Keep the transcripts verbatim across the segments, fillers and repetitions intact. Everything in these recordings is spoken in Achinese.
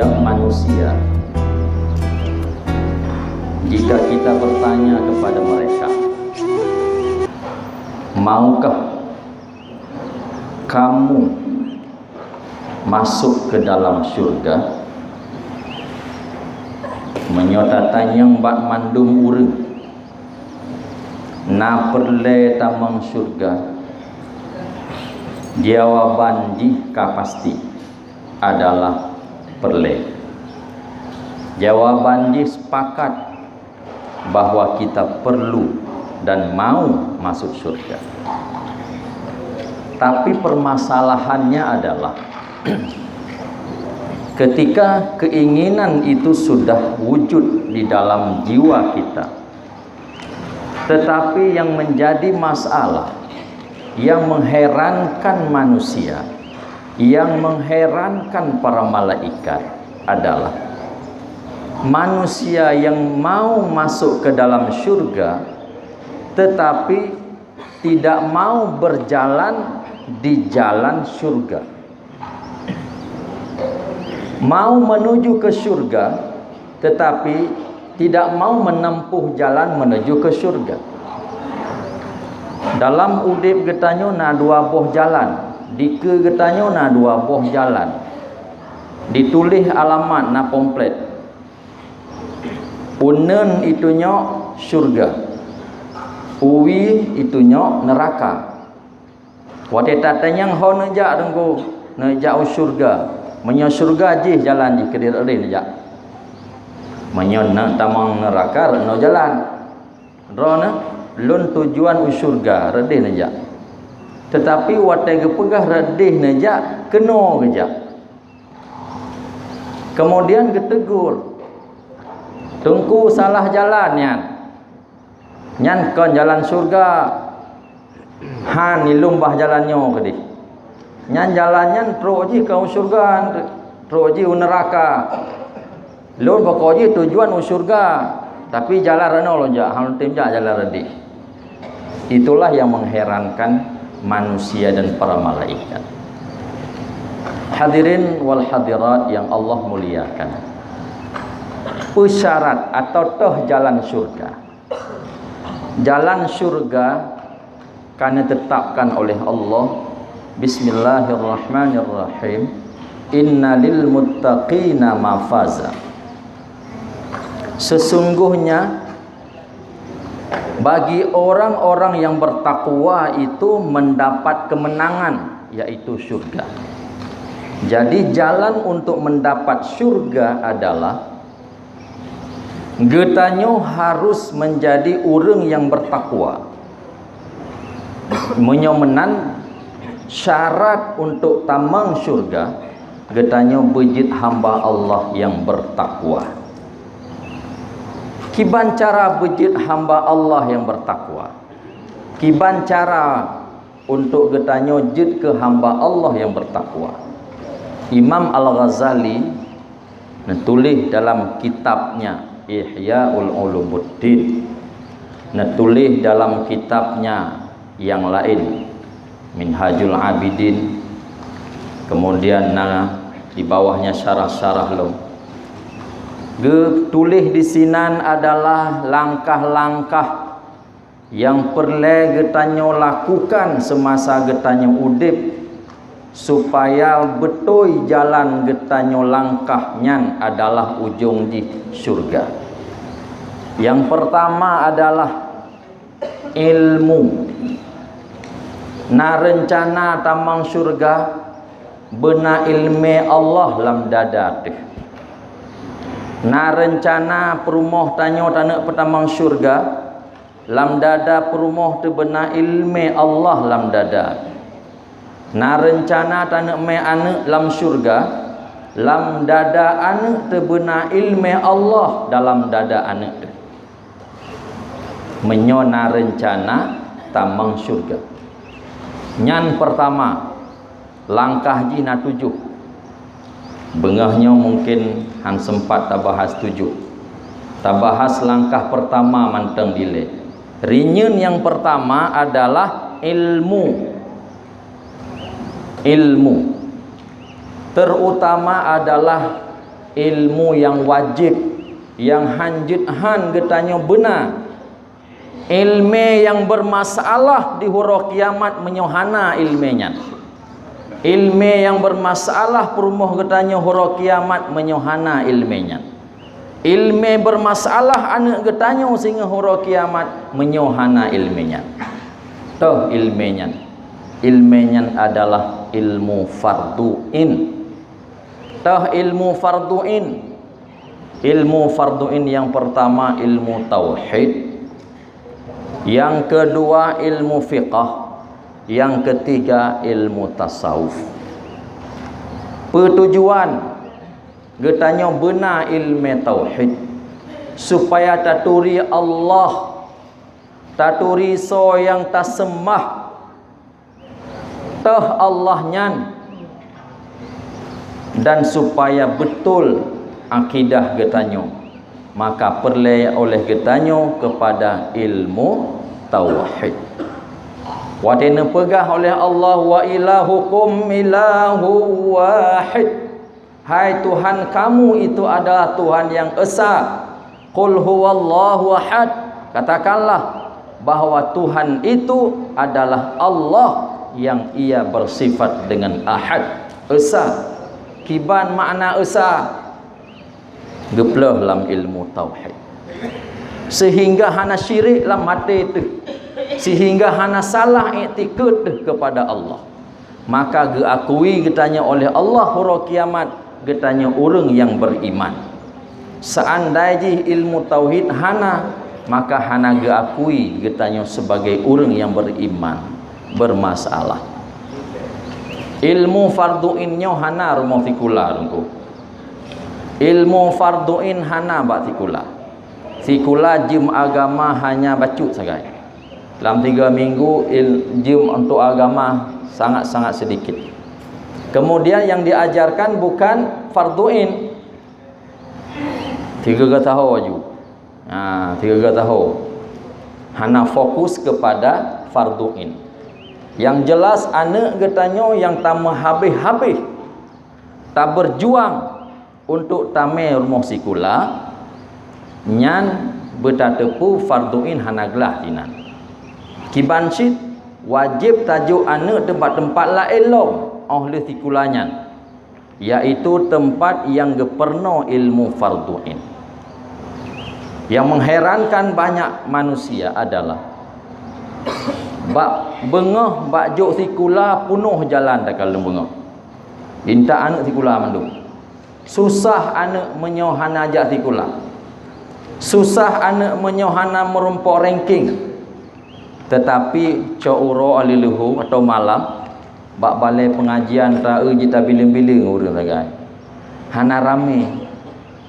Manusia, jika kita bertanya kepada mereka, "Maukah kamu masuk ke dalam syurga?" Meunyoe tatanyong bak mandum ureuëng, "Na peureulée tamong syurga?" Jawaban jih ka pasti adalah peureulée. Jawaban jih sepakat bahwa kita perlu dan mau masuk syurga. Tapi permasalahannya adalah ketika keinginan itu sudah wujud di dalam jiwa kita, tetapi yang menjadi masalah, yang mengherankan manusia, yang mengherankan para malaikat adalah manusia yang mau masuk ke dalam syurga, tetapi tidak mau berjalan di jalan syurga. Mau menuju ke syurga, tetapi tidak mau menempuh jalan menuju ke syurga. Dalam udeb geutanyoe na dua boh jalan, dikeue geutanyoe na dua boh jalan. Dituléh alamat na pamflet. Uneun itunyok syurga, uwie itunyok neuraka. Watée tatanyong ho neujak Teungku, neujak u syurga. Meunyoe syurga jih jalan jih keudeh rot deh neujak. Meunyoe na tamong neuraka rot noe jalan. Droeneuh, lôn tujuan u syurga rot deh neujak. Tetapi watée geupeugah rot deh neujak, keunoe geujak. Kemudian geutegur, "Teungku, salah jalan nyan. Nyan kon jalan syurga. Han ilom bah jalan nyoe keudeh. Nyan jalan nyan trok jih kon u syurga, trok jih u neuraka. Lôn pokok jih tujuan u syurga, tapi jalan rot noe lôn jak, han lôn tem jak jalan rot deh." Itulah yang mengherankan manusia dan para malaikat. Hadirin wal hadirat yang Allah muliakan, peusyarat atau toh jalan syurga. Jalan syurga ka neutetapkan oleh Allah, "Bismillahirrahmanirrahim. Inna lil muttaqina mafaza." Sesungguhnya bagi orang-orang yang bertakwa itu mendapat kemenangan, yaitu syurga. Jadi, jalan untuk mendapat syurga adalah geutanyoe harus menjadi ureuëng yang bertakwa. Meunyoe meunan, syarat untuk tamong syurga, geutanyoe beujeuet hamba Allah yang bertakwa. Kiban cara beujeuet hamba Allah yang bertakwa? Kiban cara untuk geutanyoe jeuet keu hamba Allah yang bertakwa? Imam Al-Ghazali neutuléh dalam kitabnya Ihyaul Ulumuddin, neutuléh dalam kitabnya yang lain, Minhajul Abidin, kemudian na di bawahnya syarah-syarah lom. Geutuléh di sinan adalah langkah-langkah nyang peureulée geutanyoe lakukan seumasa geutanyoe udeb, supaya beutôi jalan geutanyoe langkah nyan adalah ujong jih syurga. Nyang peurtama adalah ilmu. Na reuncana tamong syurga, beuna iéleumé Allah lam dada teuh. Na reuncana peurumoh tanyoe taneuk peutamong syurga, lam dada peurumoh teuh beuna iéleumé Allah lam dada. Na reuncana taneuk mé aneuëk lam syurga, lam dada aneuëk teuh beuna iéleumé Allah dalam dada aneuëk teuh. Meunyoe na reuncana tamong syurga. Nyan peurtama, langkah jih na tujoh. Beungoh nyoe mungken han seumpat tabahas tujoh. Tabahas langkah peurtama mantong dilée. Rinyeun nyang peurtama adalah ilmu. Ilmu. Terutama adalah Ilmu nyang wajéb, nyang hanjeuet han geutanyoe beuna. Ilmé nyang bermasalah di huroe kiamat meunyoe hana ilmé nyan. Ilmé nyang bermasalah peurumoh geutanyoe huroe kiamat meunyoe hana ilmé nyan. Ilmé bermasalah aneuëk geutanyoe singoh huroe kiamat meunyoe hana ilmé nyan. Toh ilmé nyan? Ilmé nyan adalah ilmu fardu in. Toh ilmu fardu in? Ilmu fardu in yang pertama ilmu tauhid, yang kedua ilmu fiqah, yang ketiga ilmu tasawuf. Peutujuan geutanyoe beuna ilmu tauhid, supaya taturi Allah, taturi soe nyang taseumah, toh Allah nyan, dan supaya beutôi akidah geutanyoe, maka peureulée oleh geutanyoe keupada ilmu tauhid. Watée neupeugah oleh Allah, "Wa ilahukum ilahu wahid." Hai Tuhan kamu itu adalah Tuhan yang esa. Qul huwallahu ahad. Katakanlah bahwa Tuhan itu adalah Allah yang Ia bersifat dengan ahad, esa. Kiban makna esa? Geupeuleueh lam ilmu tauhid. Sehingga hana syirik lam até teuh. Sehingga hana salah iktikeuet teuh kepada Allah. Maka geuakui geutanyoe oleh Allah uroe kiamat geutanyoe ureuëng nyang beriman. Seandai jih ilmu tauhid hana, maka hana geuakui geutanyoe sebagai ureuëng nyang beriman, bermasalah. Ilmu fardu in nyoe hana rumoh sikula, Teungku. Ilmu fardu in hana bak sikula. Sikula jeuem agama hanya bacut sagai. Lam tiga minggu, il-, jeuem untuk agama sangat-sangat sedikit. Kemudian yang diajarkan bukan fardu in. Tiga gataho aju. Ha, tiga gataho. Hana fokus kepada fardu in. Yang jelas, aneuëk geutanyoe nyang tameuhabéh-habéh taberjuang untuk tamé rumoh sikula, nyan beutateupeue fardu in hana glah jinan. Kiban cit, wajéb tajok aneuëk teumpat-teumpat laén lom óh lheueh sikula nyan, yaitu teumpat nyang geupeurunoe ilmu fardu in. Yang mengherankan banyak manusia adalah bak beungoh bak jok sikula punoh jalan takalon beungoh. Intat aneuëk sikula mandum. Susah aneuëk meunyoe hana jak sikula. Susah aneuëk meunyoe hana meurumpok ranking. Teutapi cok uroe leuleuhu atau malam, bak balée peungajian ta-eu jitabiling-biling ureuëng sagai. Hana ramé.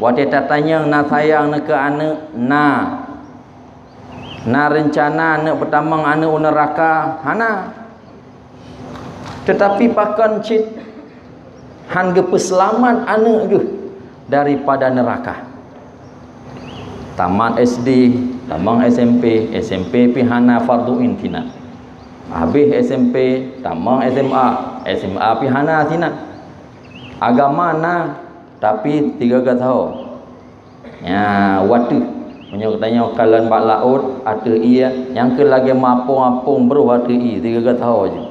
Watée tatanyong na sayang neuh keu aneuëk, na. Na reuncana aneuëk peutamong aneuëk u neuraka? Hana. Teutapi pakon cit han geupeuseulamat aneuëk geuh daripada neuraka? Tamat S D, tamong S M P, S M P pih hana fardu in sinan. Habéh S M P, tamong S M A, S M A pih hana sinan. Agama na, tapi tiga gataho. Nya, wateuh. Meunyoe geutanyoe kalon bak laôt, ateueh ié, nyang keu lagée mapong-apong broh ateueh ié, tiga gataho jih.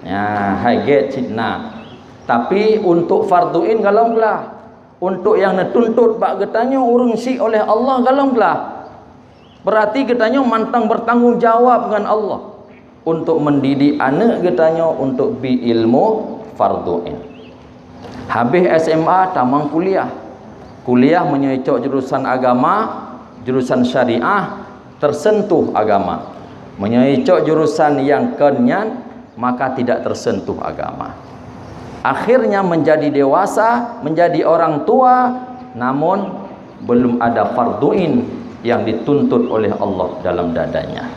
Nya, hai gét cit na. Tapi untuk fardu in galom glah. Untuk nyang neutuntot bak geutanyoe ureuëng syiek oleh Allah galom glah. Berarti geutanyoe mantong bertanggung jawab ngon Allah untuk mendidik aneuëk geutanyoe untuk bi ilmu fardu ain. Habéh S M A tamong kuliah. Kuliah meunyoe icok jurusan agama, jurusan syariah, tersentuh agama. Meunyoe icok jurusan nyang kon nyan, maka tidak tersentuh agama. Akhirnya menjadi dewasa, menjadi orang tua, namun belum ada fardu ain yang dituntut oleh Allah dalam dadanya.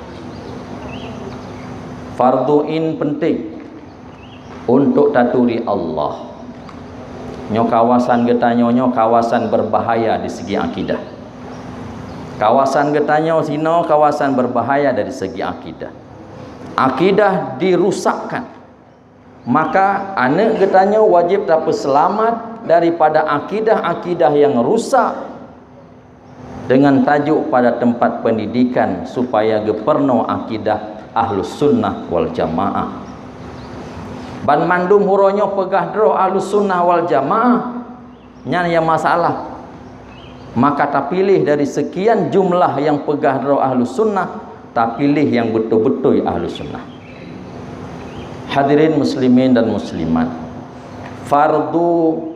Fardu ain penting untuk taturi Allah. Nyoe kawasan geutanyoe nyoe kawasan berbahaya di segi akidah. Kawasan geutanyoe sinoe kawasan berbahaya dari segi akidah. Akidah dirusakkan. Maka aneuëk geutanyoe wajéb tapeuseulamat daripada akidah-akidah yang rusak dengan tajuk pada tempat pendidikan supaya geupeurunoe akidah Ahlus Sunnah wal Jamaah. Banmandum uroe nyoe peugah droe Ahlus Sunnah wal Jamaah, nyan nyang masalah. Maka tapiléh dari sekian jumlah nyang peugah droe Ahlus Sunnah, tapiléh nyang beutôi-beutôi Ahlus Sunnah. Hadirin muslimin dan muslimat, fardu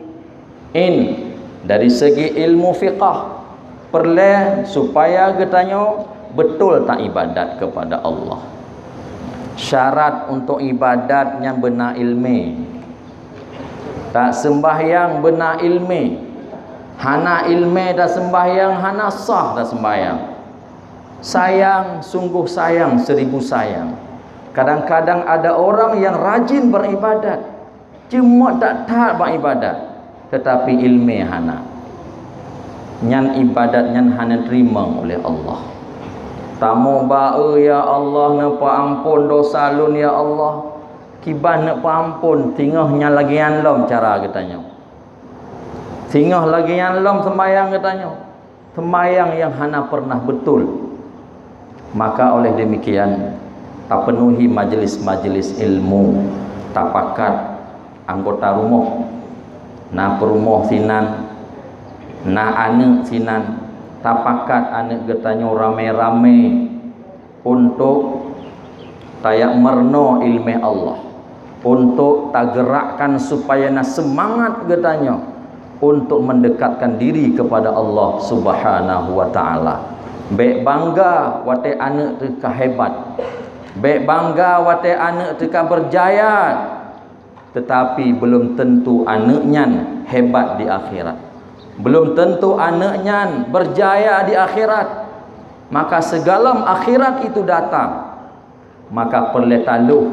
ain dari segi ilmu fiqah, peureulée supaya geutanyoe beutôi taibadat kepada Allah. Syarat untuk ibadat nyan beuna iéleumé. Taseumbahyang beuna iéleumé. Hana iéleumé taseumbahyang, hana sah taseumbahyang. Sayang, sungguh sayang, seribu sayang. Kadang-kadang ada orang yang rajin beribadat, cuma that-that bak ibadat, tetapi iéleumé hana. Nyan ibadat nyan hana teurimong oleh Allah. Tamu ba-e, "Ya Allah, neupeuampon dosa lôn, ya Allah." Kiban neupeuampon, singoh nyan lagée nyan lom cara geutanyoe. Singoh lagée nyan lom seumbahyang geutanyoe. Seumbahyang nyang hana pernah beutôi. Maka oleh demikian, tapeunuhi majelis-majelis ilmu, tapakat anggota rumoh. Na peurumoh sinan, na aneuëk sinan, tapakat aneuëk geutanyoe ramé-ramé untuk tajak meurunoe iéleumé Allah, untuk tageurakkan supaya na seumangat geutanyoe untuk mendekatkan diri kepada Allah Subhanahu wa Ta'ala. Bék bangga watée aneuëk teuka hebat. Bék bangga watée aneuëk teuka beurjaya. Tetapi belum tentu aneuëk nyan hebat di akhirat. Belum tentu aneuëk nyan beurjaya di akhirat. Maka sigohlom akhirat itu datang, maka peureulée taloh.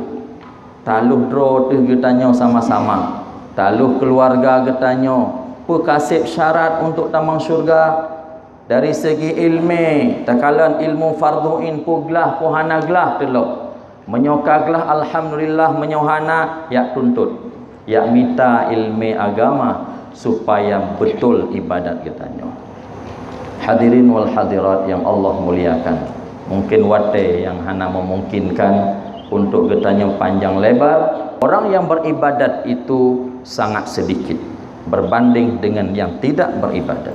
Taloh droe teuh geutanyoe sama-sama. Taloh keuluwarga geutanyoe. Peue ka seb syarat untuk tamong syeuruga? Dari segi iéleumé, takalon ilmu fardhu ain peue glah, peue hana glah teulok. Meunyoe ka glah, alhamdulillah, meunyoe hana, jak tuntut, jak mita iéleumé agama supaya beutôi ibadat geutanyoe. Hadirin wal hadirat nyang Allah muliakan, mungkin watée nyang hana memungkinkan untuk geutanyoe panjang lebar, orang yang beribadat itu sangat sedikit berbanding dengan yang tidak beribadat.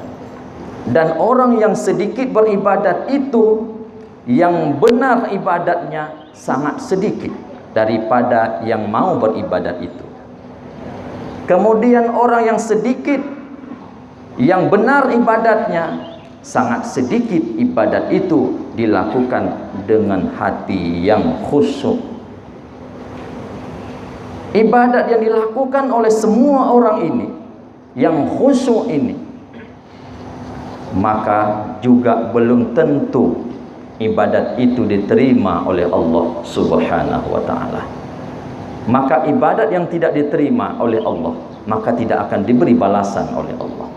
Dan orang yang sedikit beribadat itu, yang benar ibadatnya sangat sedikit daripada yang mau beribadat itu. Kemudian orang yang sedikit, yang benar ibadatnya, sangat sedikit ibadat itu dilakukan dengan hati yang khusyuk. Ibadat yang dilakukan oleh semua orang ini, yang khusyuk ini, maka juga belum tentu ibadat itu diterima oleh Allah Subhanahu wa Ta'ala. Maka ibadat yang tidak diterima oleh Allah, maka tidak akan diberi balasan oleh Allah.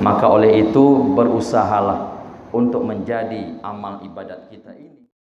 Maka oleh itu, berusahalah untuk menjadi amal ibadat kita ini